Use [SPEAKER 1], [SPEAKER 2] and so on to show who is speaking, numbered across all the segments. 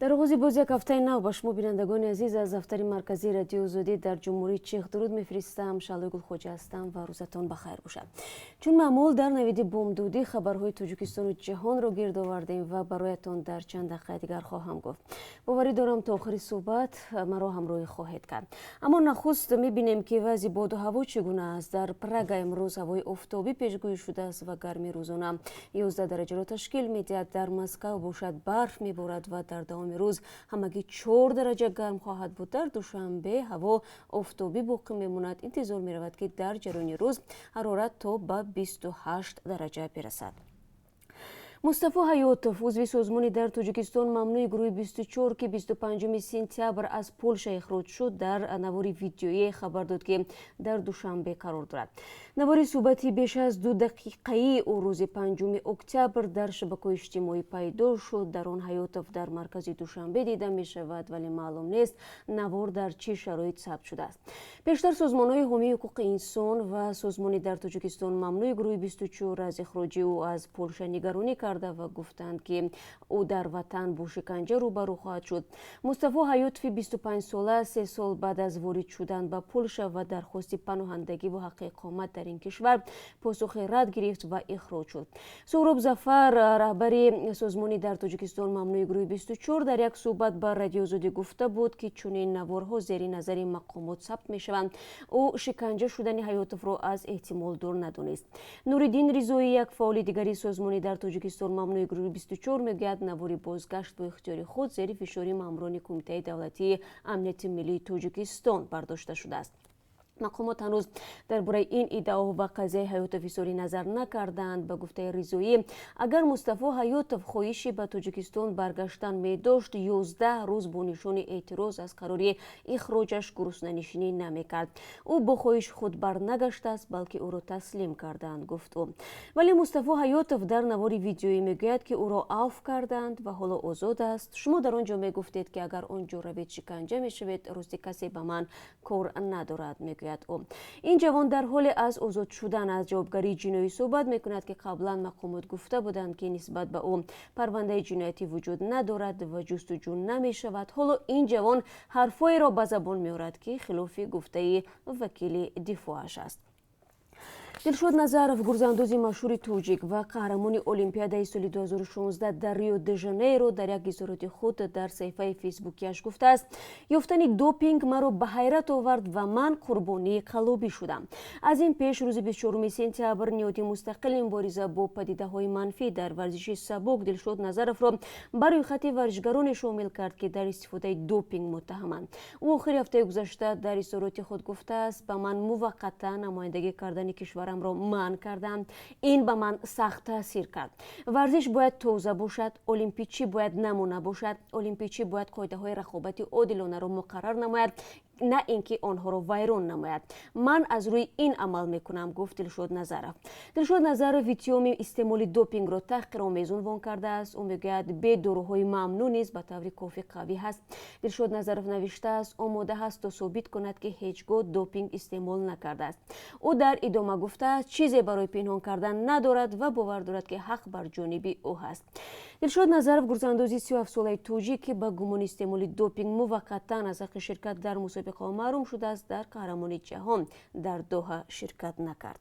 [SPEAKER 1] Дар оғози боз як ҳафтаи нав ба шумо, бинандагони азиз, аз дафтари марказии Радиои Озодӣ дар Ҷумҳурии Чех дуруд мефиристам. Шаҳлои Гулхоҷа ҳастам ва рӯзатон ба хайр бошад. Чун маъмул, дар навиди бомдодӣ хабарҳои Тоҷикистону ҷаҳонро гирд овардем ва бароятон дар чанд дақиқаи дигар хоҳам гуфт. Боварӣ дорам, то охири суҳбат маро ҳамроҳӣ хоҳед кард. Аммо нахуст мебинем, ки вазъи боду ҳаво чӣ гуна аст. Дар Прага имрӯз ҳавои офтобӣ пешгӯӣ шудааст ва гармии рӯзона 11 дараҷаро ташкил медиҳад. Дар Москав бошад, барф меборад ва дар давоми рӯз ҳамагӣ 4 дараҷа гарм хоҳад буд. Дар Душанбе ҳаво офтобӣ боқӣ мемонад. Интизор меравад, ки дар ҷараёни рӯз ҳарорат то ба 28 дараҷа бирасад. Мустафо Ҳаётов, узви созмони дар Тоҷикистон мамнӯи гурӯҳи 24, ки 25 сентябр аз Полша ихроҷ шуд, дар навори видеоие хабар дод, ки дар Душанбе қарор дорад. Навори суҳбати беш аз 2 дақиқаии ӯ рӯзи 5 октябр дар шабакаҳои иҷтимоӣ пайдо шуд. Дар он Ҳаётов дар маркази Душанбе дида мешавад, вале маълум нест, навор дар чӣ шароит сабт шудааст. Пештар созмонҳои ҳомии ҳуқуқи инсон ва созмони дар Тоҷикистон мамнӯи гурӯҳи 24 аз ихроҷи ӯ аз Полша нигаронӣ карда ва гуфтанд, ки ӯ дар ватан бо шиканҷа рӯбарӯ хоҳад шуд. Мустафо Ҳаётови 25сола 3 сол баъд аз ворид шудан ба Полша ва дархости паноҳандагӣ ва ҳаққи иқомат дар ин кишвар посухи рад гирифт ва ихроҷ шуд. Суҳроб Зафар, раҳбари созмони дар Тоҷикистон мамнӯи гурӯҳи 24, дар як суҳбат ба Радиои Озодӣ гуфта буд, ки чунин наворҳо зери назари мақомот сабт мешаванд. Ӯ шиканҷа шудани Ҳаётовро аз эҳтимол дур надонист. Нуриддин Ризоӣ, як фаъоли дигари созмони дар Тоҷикистон мамнӯи гурӯҳи 24, мегӯяд, навори бозгашт бо ихтиёри худ зери фишори маъмурони Кумитаи давлатии амнияти миллии Тоҷикистон бардошта шудааст. Мақомот ҳанӯз дар бораи ин иддаоҳо ва қазияи Ҳаётов изҳори назар накарданд. Ба гуфтаи Ризоӣ, агар Мустафо Ҳаётов хоҳиши ба Тоҷикистон баргаштан медошт, 11 рӯз бо нишони эътироз аз қарори ихроҷаш гуруснанишинӣ намекард. Ӯ бо хоҳиши худ барнагаштааст, балки ӯро таслим карданд, гуфт ӯ. Вале Мустафо Ҳаётов дар навори видеоӣ мегӯяд, ки ӯро авф карданд ва ҳоло озод аст. Шумо дар он ҷо мегуфтед, ки агар он ҷо равед, шиканҷа мешавед. Рости, касе ба ман кор надорад, мегӯяд ӯ. Ин ҷавон дар ҳоле аз озод шудан аз ҷавобгарии ҷиноӣ суҳбат мекунад, ки қаблан мақомот гуфта буданд, ки нисбат ба ӯ парвандаи ҷиноятӣ вуҷуд надорад ва ҷустуҷӯ намешавад. Ҳоло ин ҷавон ҳарфҳоеро ба забон меорад, ки хилофи гуфтаи вакили дифоъаш аст. Дилшод Назаров, гурзандози машҳури тоҷик ва қаҳрамони Олимпиадаи соли 2016 дар Рио де Жанейро, дар як изҳороти худ дар саҳифаи фейсбукиаш гуфтааст: «Ёфтани допинг маро ба ҳайрат овард ва ман қурбонии қаллобӣ шудам». Аз ин пеш, рӯзи 24 сентябр, ниҳоди мустақили мубориза бо падидаҳои манфӣ дар варзиши сабук Дилшод Назаровро ба рӯйхати варзишгароне шомил кард, ки дар истифодаи допинг муттаҳаманд. Ӯ охири ҳафтаи гузашта дар изҳороти худ гуфтааст: «Ба ман муваққатан намояндагӣ кардани кишварамро манъ карданд. Ин ба ман сахт таъсир кард. Варзиш бояд тоза бошад, олимпичӣ бояд намуна бошад. Олимпичӣ бояд қоидаҳои рақобати одилонаро муқаррар намояд, на ин ки онҳоро вайрон намояд. Ман аз рӯи ин амал мекунам», гуфт Дилшод Назаров. Дилшод Назаров иттиҳоми истеъмоли допингро таҳқиромез унвон кардааст. Ӯ мегӯяд, бе доруҳои мамнӯъ низ ба таври кофӣ қавӣ ҳаст. Дилшод Назаров навиштааст, омода ҳаст, то собит кунад, ки ҳеҷ гоҳ допинг истеъмол накардааст. Ӯ дар идома гуфтааст, чизе барои пинҳон кардан надорад ва бовар дорад, ки ҳақ бар ҷониби ӯ ҳаст. Дилшод Назаров, гурзандози 37-солаи тоҷик, ки ба гумони истеъмоли допинг муваққатан аз ҳаққи ширкат дар мусобиқаҳо маҳрум шудааст, дар Қаҳрамони ҷаҳон дар Доҳа ширкат накард.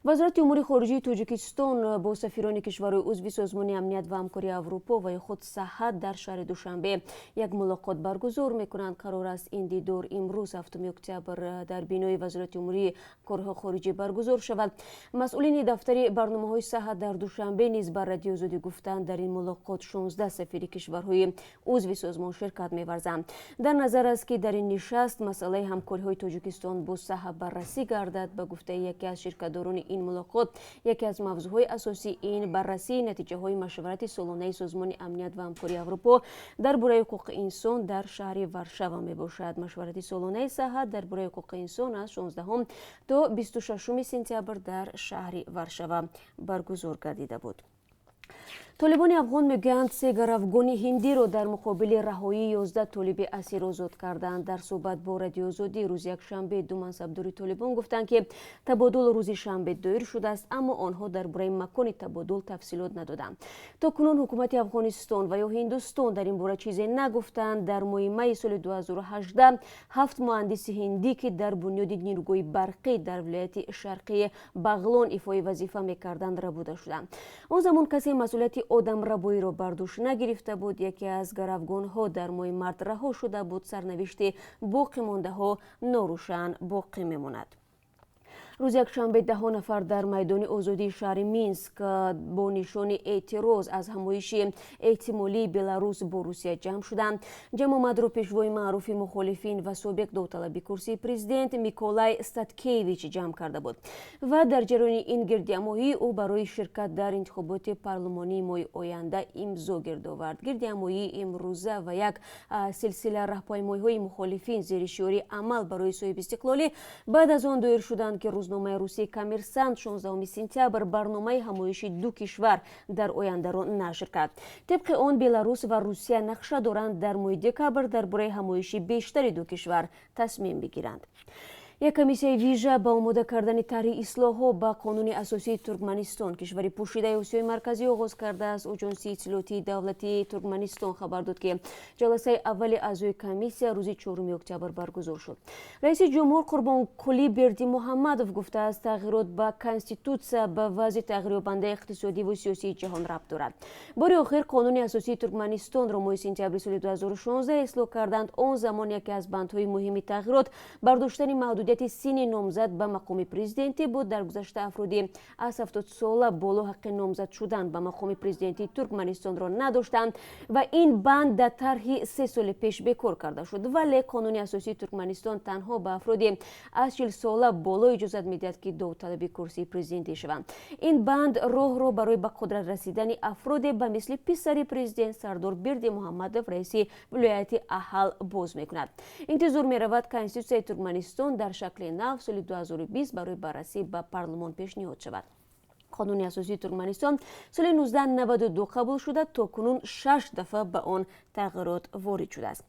[SPEAKER 1] Вазорати умури хориҷии Тоҷикистон бо сафирони кишварҳои узви Созмони амният ва ҳамкории Аврупо ва ё худ САҲА дар шаҳри Душанбе як мулоқот баргузор мекунанд. Қарор аст, ин дидор имрӯз, 7 октябр, дар бинои Вазорати умури корҳои хориҷӣ баргузор шавад. Масъулини дафтари барномаҳои САҲА дар Душанбе низ ба Радиои Озодӣ гуфтанд, дар ин мулоқот 16 сафири кишварҳои узви созмон ширкат меварзанд. Дар назар аст, ки дар ин нишаст масъалаи ҳамкориҳои Тоҷикистон бо САҲА баррасӣ гардад. Ба гуфтаи яке аз ширкатдорони ин мулоқот, яке аз мавзӯъҳои асосӣ ин баррасии натиҷаҳои машварати солонаи Созмони амният ва ҳамкории Аврупо дар бораи ҳуқуқи инсон дар шаҳри Варшава мебошад. Машварати солонаи САҲА дар бораи ҳуқуқи инсон аз 16 то 26 сентябр дар шаҳри Варшава баргузор гардида буд. Толибони афғон мегӯянд, се гаравгони ҳиндиро дар муқобили раҳоии 11 толиби асир озод карданд. Дар суҳбат бо Радиои Озодӣ рӯзи якшанбе ду мансабдори Толибон гуфтанд, ки табодул рӯзи шанбе доир шудааст, аммо онҳо дар бораи макони табодул тафсилот надоданд. То кунун ҳукумати Афғонистон ва ё Ҳиндустон дар ин бора чизе нагуфтанд. Дар моҳи майи соли 2018 ҳафт муҳандиси ҳиндӣ, ки дар бунёди нирӯгоҳи барқӣ дар вилояти шарқии Бағлон ифои вазифа мекарданд, рабуда шуданд. Он замон касе масъулияти одамрабоиро бар дӯш нагирифта буд. Яке аз гаравгонҳо дар моҳи март раҳо шуда буд. Сарнавишти боқимондаҳо норӯшан боқӣ мемонад. Рӯзи якшанбе даҳо нафар дар майдони Озодии шаҳри Минск бо нишони эътироз аз ҳамоиши эҳтимолии Беларус бо Русия ҷамъ шуданд. Ҷамъомадро пешвои маъруфи мухолифин ва собиқ довталаби курсии президент Миколай Статкевич ҷамъ карда буд ва дар ҷараёни ин гирдиҳамоӣ ӯ барои ширкат дар интихоботи парлумонии моҳи оянда имзо гирд овард. Гирдиҳамоии имрӯза ва як силсила раҳпаймоиҳои мухолифин зери шиори «Амал барои соҳибистиқлолӣ» баъд аз он доир шуданд, ки рӯзномаи русии «Коммерсант» 16 сентябр барномаи ҳамоиши ду кишвар дар ояндаро нашр кард. Тибқи он, Беларус ва Русия нақша доранд дар моҳи декабр дар бораи ҳамоиши бештари ду кишвар тасмим бигиранд. Як комиссияи вижа ба омода кардани тарҳи ислоҳҳо ба қонуни асосии Туркманистон, кишвари пӯшидаи Осиёи Марказӣ, оғоз кардааст. Оҷонсии иттилоотии давлатии Туркманистон хабар дод, ки ҷаласаи аввали аъзои комиссия рӯзи 4 октябр баргузор шуд. Раиси ҷумҳур Қурбонқулӣ Бердимуҳаммадов гуфтааст, тағйирот ба конститутсия ба вазъи тағйирёбандаи иқтисодиву сиёсии ҷаҳон рабт дорад. Бори охир қонуни асосии Туркманистонро моҳи сентябри соли 2016 ислоҳ карданд. Он замон яке аз бандҳои муҳими тағйирот бардоштани маҳдудияти синни номзад ба мақоми президентӣ буд. Дар гузашта афроди аз 70 сола боло ҳаққи номзад шудан ба мақоми президентии Туркманистонро надоштанд ва ин банд дар тарҳи 3 соли пеш бекор карда шуд. Вале қонуни асосии Туркманистон танҳо ба афроди аз 40 сола боло иҷозат медиҳад, ки довталаби курсии президентӣ шаванд. Ин банд роҳро барои ба қудрат расидани афроде ба мисли писари президент Сардор Бердимуҳаммадов, раиси вилояти Аҳал, боз мекунад. Интизор меравад, конститутсияи Туркманистон дар шакли нав соли 2020 барои баррасӣ ба парлумон пешниҳод шавад. Қонуни асосии Туркманистон соли 1992 қабул шуда, то кунун шаш дафъа ба он тағйирот ворид шудааст.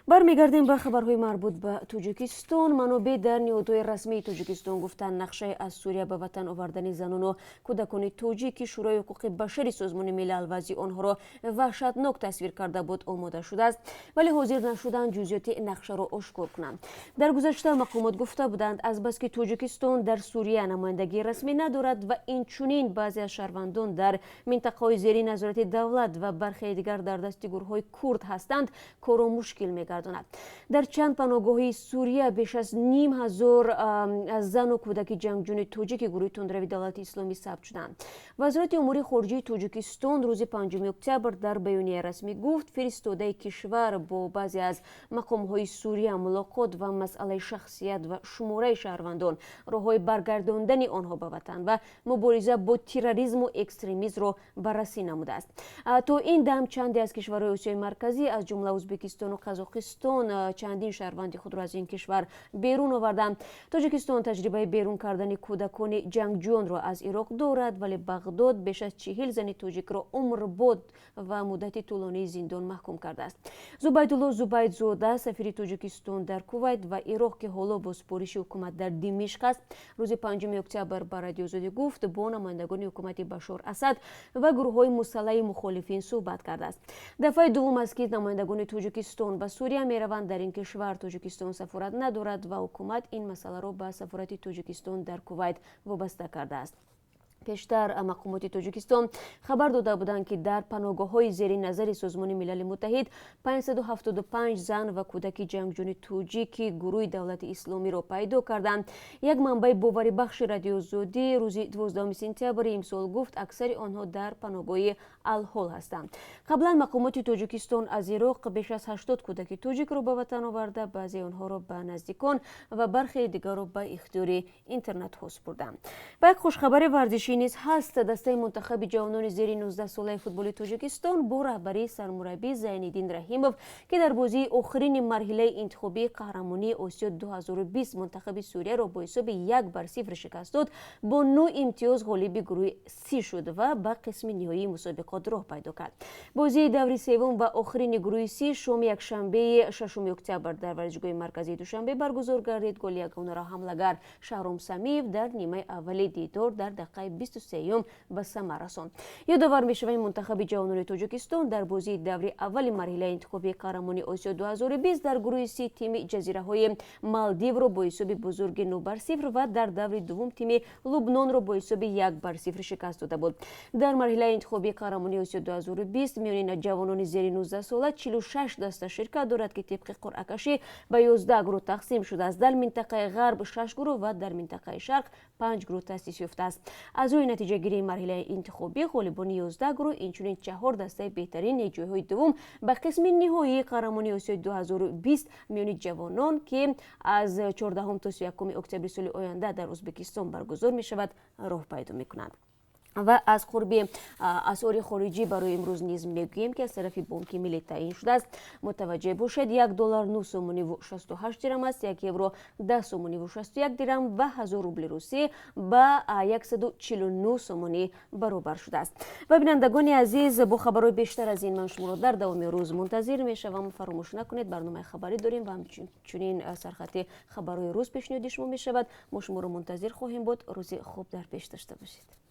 [SPEAKER 1] Бармегардем ба хабарҳои марбут ба Тоҷикистон. Манобеъ дар ниҳодҳои расмии Тоҷикистон гуфтанд, нақшаи аз Сурия ба ватан овардани занону кӯдакони тоҷик, ки Шӯрои ҳуқуқи башари Созмони Милал вазъи онҳоро ваҳшатнок тасвир карда буд, омода шудааст, вале ҳозир нашуданд ҷузъиёти нақшаро ошкор кунанд. Дар гузашта мақомот гуфта буданд, азбаски Тоҷикистон дар Сурия намояндагии расмӣ надорад ва инчунин баъзе аз шаҳрвандон дар минтақаҳои зери назорати давлат ва бархеи дигар дар дасти гурӯҳҳои курд ҳастанд, корро мушкил мегардонад. Дар чанд паноҳгоҳи Сурия беш аз ним ҳазор зану кӯдаки ҷангҷӯни тоҷики гурӯҳи тундрави Давлати Исломӣ сабт шуданд. Вазорати умури хориҷии Тоҷикистон рӯзи 5 октябр дар баёнияи расмӣ гуфт, фиристодаи кишвар бо баъзе аз мақомҳои Сурия мулоқот ва масъалаи шахсият ва шумораи шаҳрвандон, роҳҳои баргардондани онҳо ба ватан ва мубориза бо терроризму экстремизмро баррасӣ намудааст. То ин дам чанде аз кишварҳои Осиёи Марказӣ, аз ҷумла Ӯзбекистону Қазоқистон, чандин шаҳрванди худро аз ин кишвар берун оварданд. Тоҷикистон таҷрибаи берун кардани кӯдакони ҷангҷӯёнро аз Ироқ дорад, вале Бағдод беш аз 40 зани тоҷикро умрбод ва муддати тӯлонии зиндон маҳкум кардааст. Зубайдулло Зубайдзода, сафири Тоҷикистон дар Кувайт ва Ироқ, ки ҳоло бо супориши ҳукумат дар Димишқ аст, рӯзи 5 октябр ба Радиои Озодӣ гуфт, бо намояндагони ҳукумати Башор Асад ва гурӯҳҳои мусаллаҳи мухолифин суҳбат кардааст. Дафъаи дуввум аст, ки намояндагони Тоҷикистон ба Сурия мераванд. Дар ин кишвар Тоҷикистон сафорат надорад ва ҳукумат ин масъаларо ба сафорати Тоҷикистон дар Кувайт вобаста кардааст. Пештар мақомоти Тоҷикистон хабар дода буданд, ки дар паноҳгоҳҳои зери назари Созмони Милали Муттаҳид 575 зан ва кӯдаки ҷангҷӯни тоҷики гурӯҳи Давлати Исломиро пайдо карданд. Як манбаи боварибахши Радиои Озодӣ рӯзи 12 сентябри имсол гуфт, аксари онҳо дар паноҳгоҳи Алҳол ҳастанд. Қаблан мақомоти Тоҷикистон аз Ироқ беш аз 80 кӯдаки тоҷикро ба ватан оварда, баъзеи онҳоро ба наздикон ва бархеи дигарро ба ихтиёри интернатҳо супурданд. Ва як хушхабари варзишӣ низ ҳаст. Дастаи мунтахаби ҷавонони зери 19 солаи футболи Тоҷикистон бо раҳбарии сармураббӣ Зайниддин Раҳимов, ки дар бозии охирини марҳилаи интихобии қаҳрамонии Осиё 2020 мунтахаби Сурияро бо ҳисоби 1-0 шикаст дод, бо нӯ имтиёз ғолиби гурӯҳи С шуд ва ба қисми ниҳоии мусобиқот. худ роҳ пайдо кард. Бозии даври севум ва охирини гурӯҳи Си шоми якшанбеи 6 октябр дар варзишгоҳи марказии Душанбе баргузор гардид. Голи ягонаро ҳамлагар Шаҳром Самиев дар нимаи аввали дидор дар дақиқаи 23-юм ба самар расонд. Ёдовар мешавем, мунтахаби ҷавонони Тоҷикистон дар бозии даври аввали марҳилаи интихобии қаҳрамони Осиё 2020 дар гурӯҳи Си тими ҷазираҳои Малдивро бо ҳисоби бузурги 0-0 ва дар даври дуввум тими Лубнонро бо ҳисоби 1-0 шикаст дода буд. Дар марҳилаи интихобии қаҳрамони Осиё 2020 миёни ҷавонони зери 19 сола 46 даста ширкат дорад, ки тибқи қуръакашӣ ба 11 гурӯҳ тақсим шудааст. Дар минтақаи ғарб шаш гурӯҳ ва дар минтақаи шарқ панҷ гурӯҳ таъсис ёфтааст. Аз рӯи натиҷагирии марҳилаи интихобӣ ғолибони 11 гурӯҳ, инчунин чаҳор дастаи беҳтарини ҷойҳои дуввум ба қисми ниҳоии қаҳрамонии Осиёи 2020 миёни ҷавонон, ки аз 14 то 31 октябри соли оянда дар Ӯзбекистон баргузор мешавад, роҳ пайдо мекунанд. Ва аз қурби асъори хориҷӣ барои имрӯз низ мегӯем, ки аз тарафи Бонки Миллӣ таъин шудааст. Мутаваҷҷеҳ бошед: 1 доллар 9 сомониву 68 дирам аст, 1 евро 10 сомониву 61 дирам ва 1000 рубли русӣ ба 149 сомонӣ баробар шудааст. Ва, бинандагони азиз, бо хабарҳои бештар аз ин ман шуморо дар давоми рӯз мунтазир мешавам. Фаромӯш накунед, барномаи хабарӣ дорем ва ҳамчунин сархати хабарҳои рӯз пешниҳоди шумо мешавад. Мо шуморо мунтазир хоҳем буд. Рӯзи хуб дар пеш дошта бошед.